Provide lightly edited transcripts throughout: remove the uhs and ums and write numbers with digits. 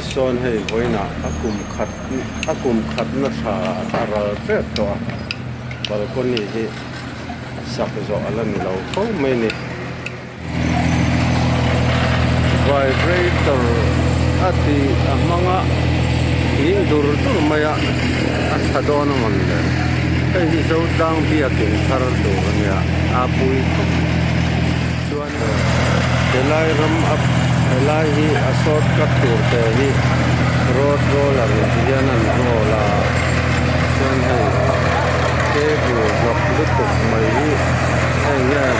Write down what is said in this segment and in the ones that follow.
Tisawn hei vawiinah a kum khat a kum khatna tha a ral tep tawh a, balcony hi sak zawh a la ni lo fo mai a ni. Vibrator a tih a hmang a nghing dur dur mai a a tha dawn a mawn le hei hi Zotlang biakin thar tur a nia a pui khawp chuan helai ram a helai hi a short cut tur te hi road roller in ti hian an roll a chuan hei cable hnawk lutuk mai hi heng hian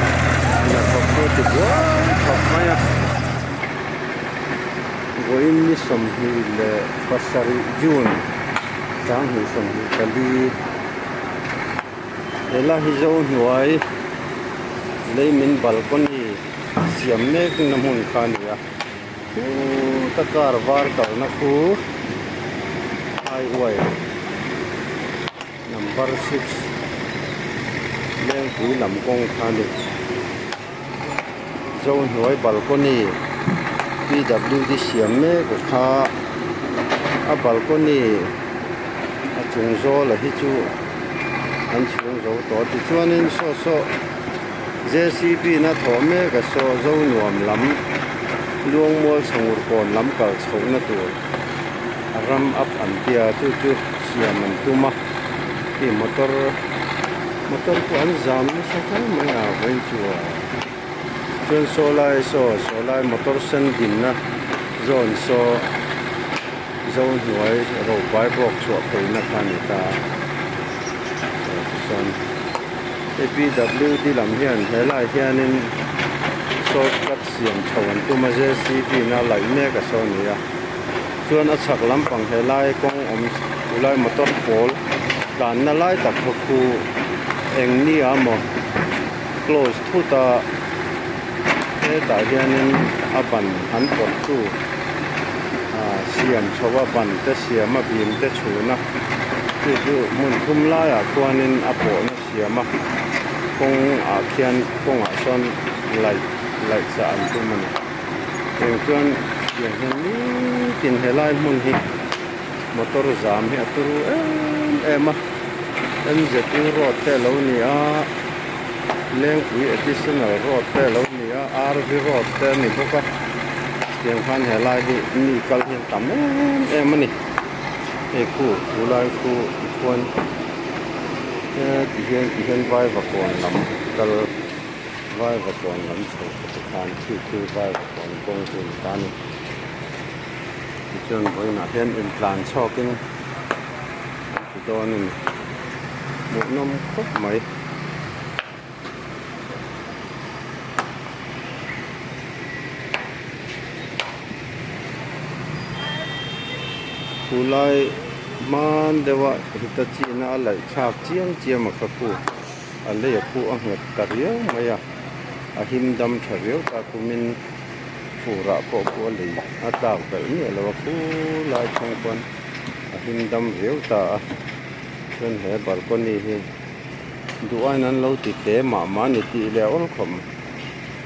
hnathawk chu a ti buai khawp mai a vawiin ni 27 June 2024 helai hi zo hnuai lei min balcony siam mek na hmun kha a ni a chuta car var kalna khu highway number 6 lengpui lam kawng kha a ni zo hnuai balcony pwd siam mek a kha a balcony a chung zawl a hi chu an chhung zo tawh tichuanin saw saw jcb na thawh mek a saw zo nuam lam luangmual chhangur kawn lam kal chhohna tur a ram up an tia chu chu siam an tum a khi motor motor pawh an zam nasa hle mai a vawiin chu a chuan saw lai saw saw lai motor sen dinna zawn saw zo hnuai ropai bawk chhuah pheina kha a ni ta a saw tichuan hei pwd lam hian helaiah hianin shortcut siam chho an tum a jcb in a laih mek a saw a ni a chuan a chhak lampang helai kawng awm tulai motor pawl tlanna lai tak kha khu eng ni a maw close thut a hetah hianin a ban an pawt tu ah siam chho a ban te siam a bim te chhun a chu chu hmun thum laiah khuanin a pawhna siam a kawng ah khian kawngah sawn laih laih chah an tum a ni eng chuan tiang hian nitin helai hmun hi motor zam hi a turu em em a M_Z_U road te alo ni a Lengpui additional road te alo ni a R_V road te a ni bawk a tiang khan helai hi mi kal hi an tam em em a ni hei khu chulai khu tikhuan heti hian ti hian Vaivakawn lam kal Vaivakawn lam chho te khan khi khi Vaivakawn kawng chu a ni ta a ni tichuan vawiinah hian intlan chhawkin an ti dawn a ni hmuhnawm khawp mai. Khulai hman deuha Hitachi na a laih thlak chiam chiam a kha khu a lei a khu a nghet ta riau mai a a him dam tha riau ta kumin furah pawh khu a lei a tlak belh miah lo a khulai thleng khuan a him dam riau ta a chuan he balcony hi duh aiin an lo ti te mah mah a ni tih leh a awl khawp mai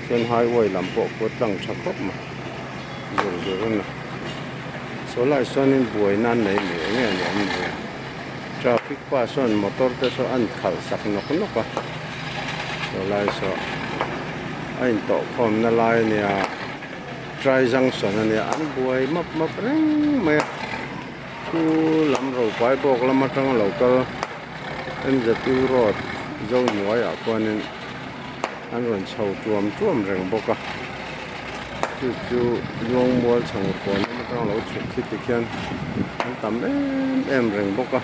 chuan highway lam pawh khu a tlang tha khawp mai zur zur a ni saw lai sawn in buaina an nei mai eng nge ni awm ve traffic pa sawn motor te saw an khalh sak nawk nawk a saw lai saw a intawh khawmna lai a nia tri junction a nia an buai map map reng mai a chu lam ropai bawk lam atanga lo kal M_Z_U road zo hnuaiah khuanin an rawn chho tuam tuam reng bawk a chu chu luangmual chhang kawn lam atang lo chhuk khi tikhian an tam em em reng bawk a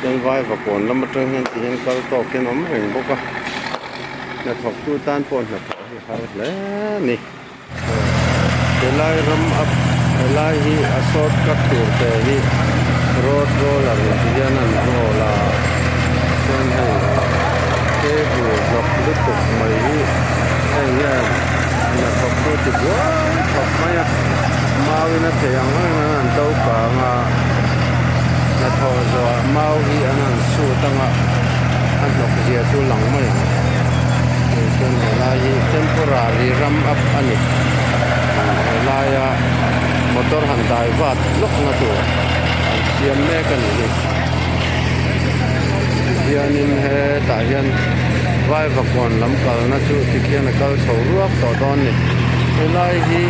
chuan vaiva kawn lam atang hian tihian kal tawk hian awm reng bawk a hnathawk tu tan pawh hnathawh hi har hle a ni. Helai ram a helai hi a short cut tur te hi road roller in ti hian an roll a chuan hei cable hnawk lutuk mai hi heng hian hnathawk chu a ti buai khawp mai a mau in a thei ang ang in an to kang a hnathawh zawhah mau hi an han sut ang a a hnawk zia chu lang mai ang hei chuan helai hi temporary ram up a ni helaia. Motor han dai vat lawk na tur an siam mek a nih hi. Tihianin hetah hian Vaivakawn lam kalna chu tikhian a kal chho ruak tawh dawn a ni. Helai hi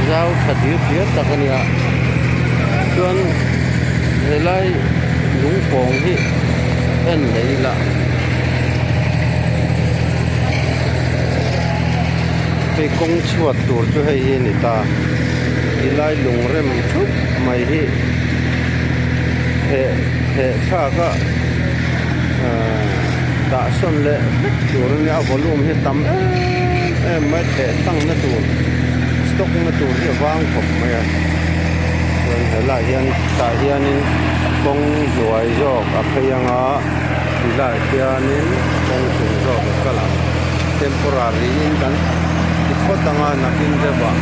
zau tha dir diar tak a nia chuan helai lungpawng hi en leh ila. Hei kawng chhuat tur chu hei hi a ni ta tilai lung rem thup mai hi heh heh thlak a ahh dah sawn leh vek tur a nia a volume hi tam em em mai theh tlang na tur stock na tur hi a vang khawp mai a chuan helaiah hian tah hianin kawng hnuai zawk a phei anga tilaiah hianin kawng chung zawk a kal ang temporary in kan ti phawt anga nakin deuh ah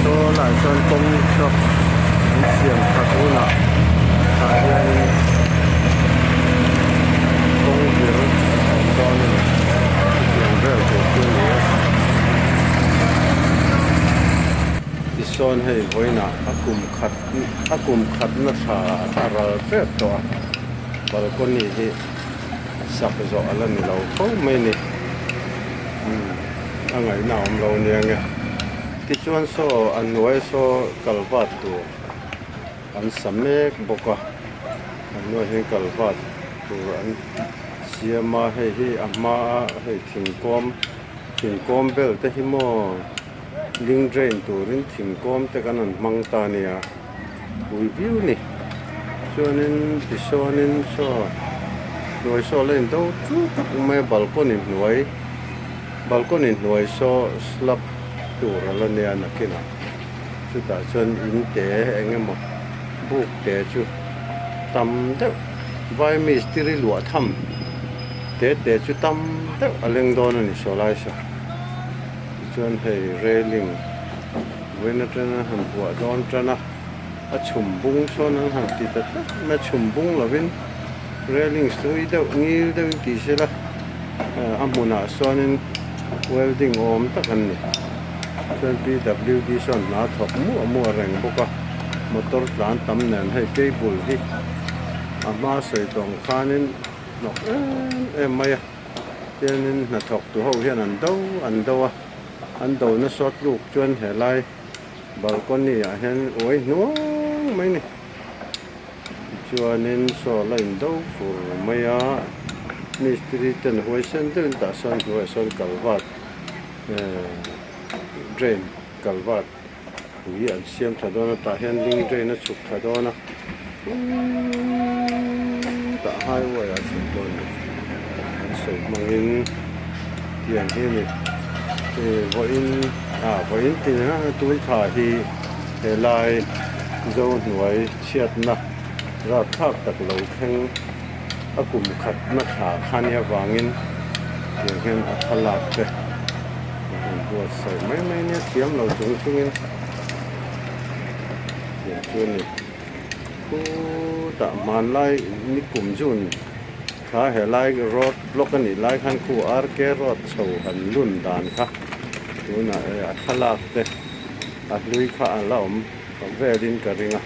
saw lai chuan kawng saw an siam that hunah tah hianin kawng vir a awm dawn a ni chutiang vel tur chu a ni a tisawn hei vawiinah a kum khat a kum khatna thla a ral tep tawh a balcony hi sak zawh a la ni lo fo mai a ni umm a ngaihna a awm lo nia nge tichuan saw a hnuai saw kalvat tur an sa mek bawk a a hnuai hian kalvat tur an siam a hei hi a hmaa hei thingkawm thingkawm bel te hi maw link drain turin thingkawm te kan han hmang ta a nia. Pui viau ni. Chuanin tisawn saw hnuai saw la in do chuk mai a balcony hnuai balcony hnuai saw slab tur a la nia nakinah chutah chuan in te eng emaw buk te chu tam deuh vai mistiri luah tham te te chu tam deuh a leng dawn a ni saw lai saw tichuan hei railing. Vawiin atana han buah dawn tan a, a chhum bung sawn an han ti ta tlat mai a, chhum bung lovin railings hlui deuh ngil deuhin tih se la a hmunah sawnin welding awm tak an ni chuan P W D sawn hna thawk muah muah reng bawk a motor tlan tam nen hei cable hi a hma sawi tawng khanin hnawk em em mai a tianin hnathawk tu ho hian an do an do a. An do nasa tluk chuan helai balcony ah hian uai hnuang mai a ni. Tichuanin saw la in do fur mai a, mistiri ten huaisen deuhin tah sawn hnuaiah sawn kalvat eh drain kalvat pui an siam tha dawn a tah hian link drain a chhuk tha dawn a tah highway ah chhuk dawn a ni an sawi hmangin tiang hi a ni vawiin ah vawiin tin reng a tun thla hi helai zo hnuai chhiatna rapthlak tak lo thleng a kum khatna thla kha nia vangin tiang hian a thlalak te. A han buatsaih mai mai nia thiam lo chung chungin tiang chu a ni. Khutah hmanlai nikum June kha helai road block a nih lai khan khu RK road chho han lun dan kha tunah eh a thlalak te a hlui kha a la awm velin ka ring a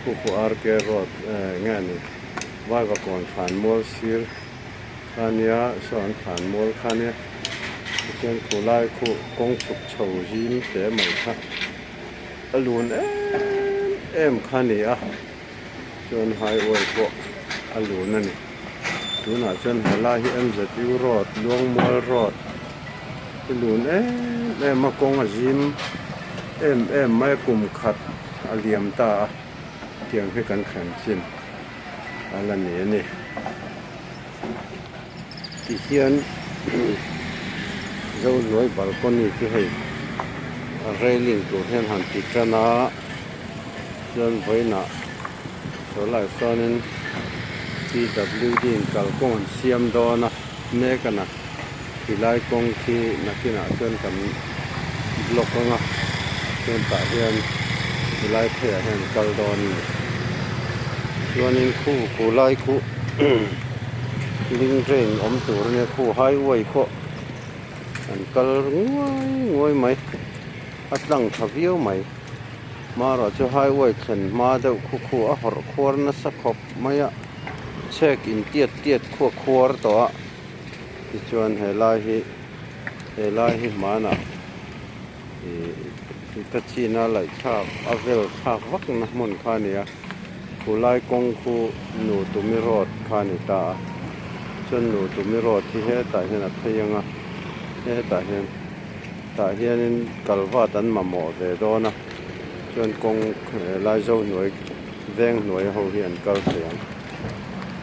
khu khu RK road eh nge a ni Vaivakawn thlanmual sir. Kha nia saw an thlan mual kha nia tichuan khu lai khu kawng chhuk chho zim te mai kha a lun em em kha a ni a chuan highway pawh a lun a ni tunah chuan helai hi M_Z_U road Luangmual road a lun em em a kawng a zim em em mai a kum khat a liam ta a tiang hi kan thlen chin a la ni a ni. Tihian Zohnuai balcony chu hei railing tur hian han ti tan a chuan vawiinah saw lai sawnin P W D in kalkawng an siam dawn a mek a na tilai kawng khi nakinah chuan kan block anga chuan tah hian tilai pheiah hian an kal dawn a ni chuanin khu khu lai khu link drain awm tur ania khu highway pawh an kal nguai nguai mai a tlang tha viau mai. Hmarawh chu highway thlen hma deuh khu khu a hawrh khuar nasa khawp mai a, chhek in tiat tiat khu a khuar tawh a, tichuan helai hi helai hi hmanah ih ka china laih thlak a vel thlak vak na hmun kha a ni a, khulai kawng khu nu tumi road kha a ni ta a, chuan nu tumi road hi hetah hian a phei ang a, hetah hian. Tah hianin kalvat an mamawh ve dawn a, chuan kawng Laizo hnuai veng hnuai ho hi an kal thei ang.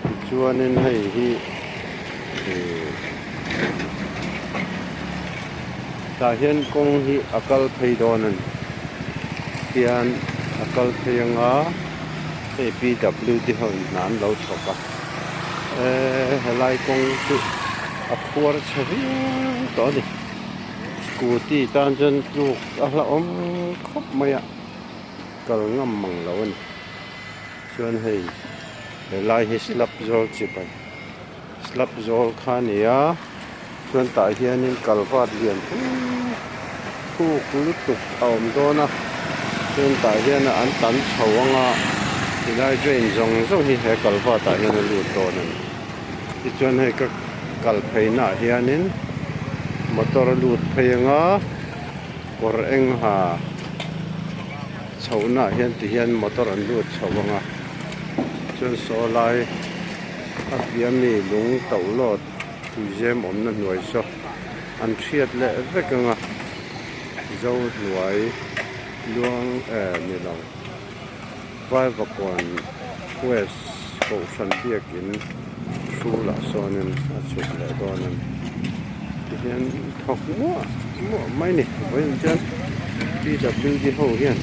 Tichuanin hei hi ihh tah hian kawng hi a kal phei dawn a ni. Tihian a kal phei anga hei PWD ho in hna an lo thawk a, eee helai kawng chu a khuar chhe viau tawh a ni. Scooty tan chuan tluk a hlauhawm khawp mai a, kal ngam mang lo a ni. Chuan hei helai hi slab zawl chi bai slab zawl kha a ni a, chuan tah hianin kalvat lian thuk lutuk a awm dawn a, chuan tah hian an tam chho ang a, helai drain zawng zawng hi he kalvat ah hian a lut dawn a ni. Tichuan hei ka kal phei naah hianin motor a lut phei anga kawr eng ha chhoh naah hian ti hian motor an lut chho anga chuan saw lai a piah ami lung toh lawt tuizem awmna hnuai saw an hriat leh vek anga zo hnuai luang eh ni lo. Vaivakawn West Kohhran biakin hrulah sawnin a chhuk leh dawn a ni. Tihian thawk muah muah mai ni. Vawiin chuan PWD ho hian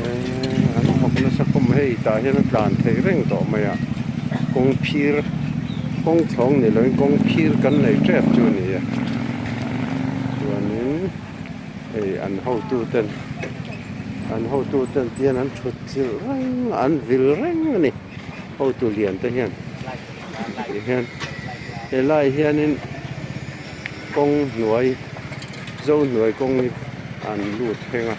eee an thawk nasa khawp mai. Hei tah hian a tlan theih reng tawh mai a. Kawng phir kawng thlawng ni loin kawng phir kan nei tep chu a ni e. Chuanin. Hei an hotu ten an hotu ten tian an thut chilh reng a an vil reng a ni hotu lian te hian ti hian helai hianin kawng hnuai zo hnuai kawng hi an lut thleng a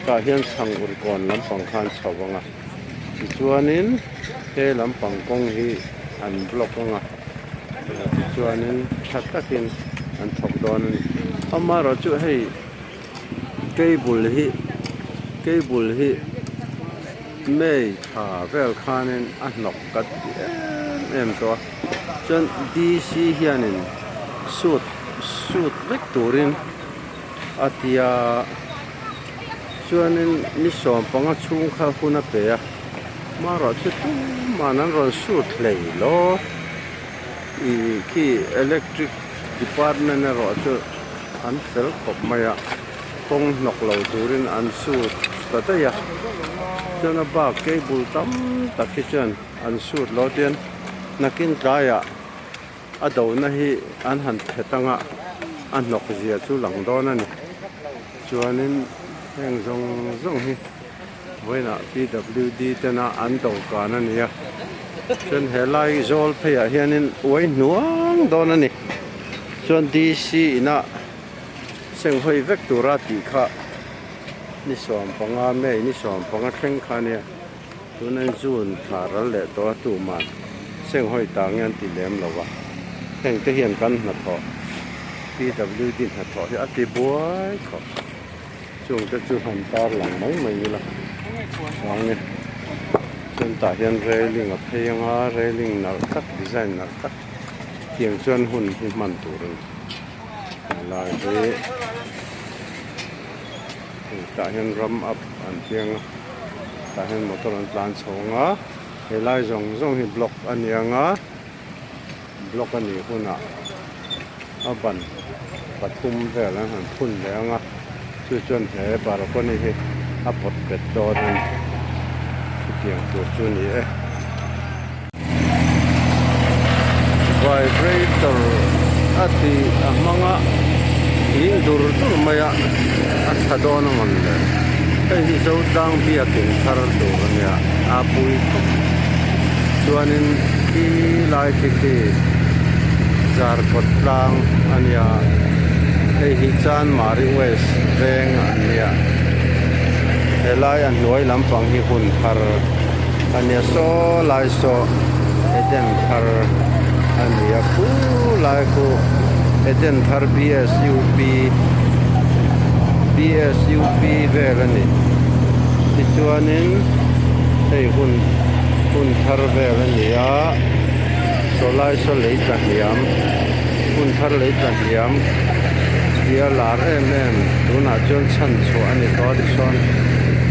tah hian chhang ur kawn lampang kha an chho ang a tichuanin he lampang kawng hi an block ang a. Tichuanin tha takin an thawk dawn a ni. Amaherawh chu hei cable hi cable hi May thla vel khanin a hnawk ka ti em em tawh a. Chuan D_C hianin suit suit vek turin a ti a. Chuanin ni sawmpanga chhung kha hun a pe a. Hmarawh chu tumah an rawn sut hlei lo. Ih khi electric department erawh chu an fel khawp mai a, kawng hnawk lo turin an sut ta daih a. Chuan a bak cable tam tak hi chuan an sut lo tian nakin tlaiah a dona hi an han phet anga a hnawk zia chu lang dawn a ni. Chuanin heng zawng zawng hi. Vawiinah PWD tena an dawhkan a ni a, chuan helai zawl pheiah hianin uai hnuang dawn a ni. Chuan DC inah senghawi vek tura tih kha ni 15 May ni 15 thleng kha a nia. Tuna June thla ral leh tawh a tuman senghawi tang hian ti lem lo va, heng te hian kan hnathawh PWD hnathawh hi a ti buai khawp. Chung te chu han tar lang mai mai ila chuangin chuan tah hian railing a phei ang a railing nalh tak design nalh tak tiang chuan hun hi hman tur a ni helai hi hei tah hian ram up an piang a tah hian motor an tlan chho ang a helai zawng zawng hi block a ni ang a block a nih hunah a ban pathum vel an han phun leh ang a chu chuan he balcony hi a pawt bet dawn a ni chutiang tur chu a ni e. Vibrator a tih a hmang a thing dur dur mai a a tha dawn a mawn le hei hi Zotlang biakin thar tur a nia a pui khawp chuanin khi lai khi khi Zarkawt tlang a nia hei hi Chanmari West veng an nia. Helai a hnuai lampang hi hun thar a nia saw lai saw Eden thar a nia khu lai khu Eden thar BSUP BSUP vel a ni tichuanin hei hun hun thar vel a ni a saw lai saw lei tla hniam hun thar lei tla hniam tia lar em em tunah chuan chhan chhuah a ni tawh a tichuan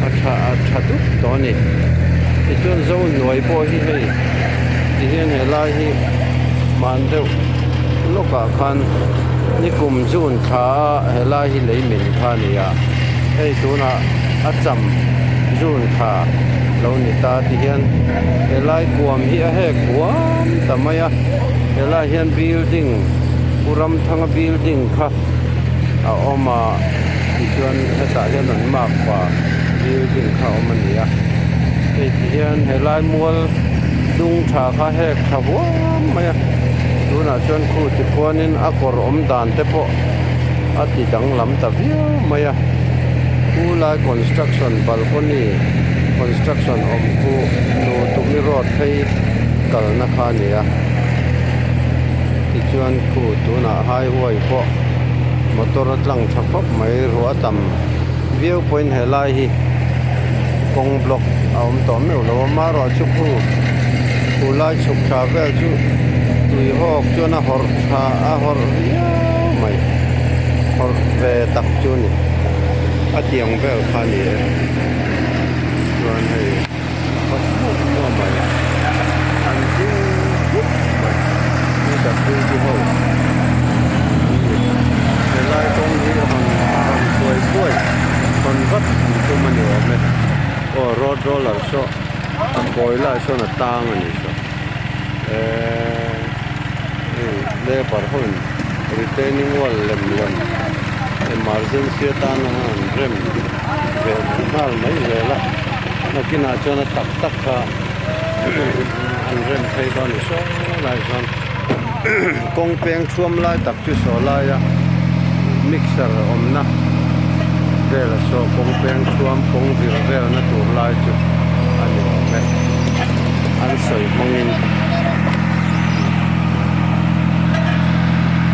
a tha a tha dup tawh a ni tichuan zo hnuai pawh hi hei tihian helai hi hman deuh lawkah khan nikum June thla a helai hi lei min kha a ni a hei tunah a cham June thla lo ni ta tihian helai kuam hi a hek huam ta mai a helai hian building Pu Ramthanga building kha a awm a tichuan hetah hian an mark pa building kha a awm a ni a hei ti hian helai mual dung tha kha hek tha huam mai a tunah chuan khu tikhuanin a kawr awm dan te pawh a ti danglam ta viau mai a khu lai construction balcony construction awm khu nu tumi road phei kalna kha a ni a. Tichuan khu tunah highway pawh motor a tlang tha khawp mai ruah a tam viau pawhin helai hi kawng block a awm tawh meuh lo a amaherawhchu khu khu lai chhuk thla vel chu tui hawk chuan a hawrh tha a hawrh viau mai hawrh ve tak chu a ni a tiang vel kha a ni e chuan hei. Kawt hmuh hmuh mai an ding huk mai PWD ho an ni helai kawng hi rawn rawn kuai kuai hawn vat an tum a ni awm e aw road roller saw a kawi lai sawn a tang a ni saw eee hei labour ho in retaining wall lem lem emergency atana an rem ve nghal mai zel a. Nakinah chuan a tak tak kha an rem phei dawn ni saw lai chuan kawng peng thuam lai tak chu saw laia mixer awmna vel a saw kawng peng thuam kawng vir velna tur lai chu a ni awm e an sawi hmangin.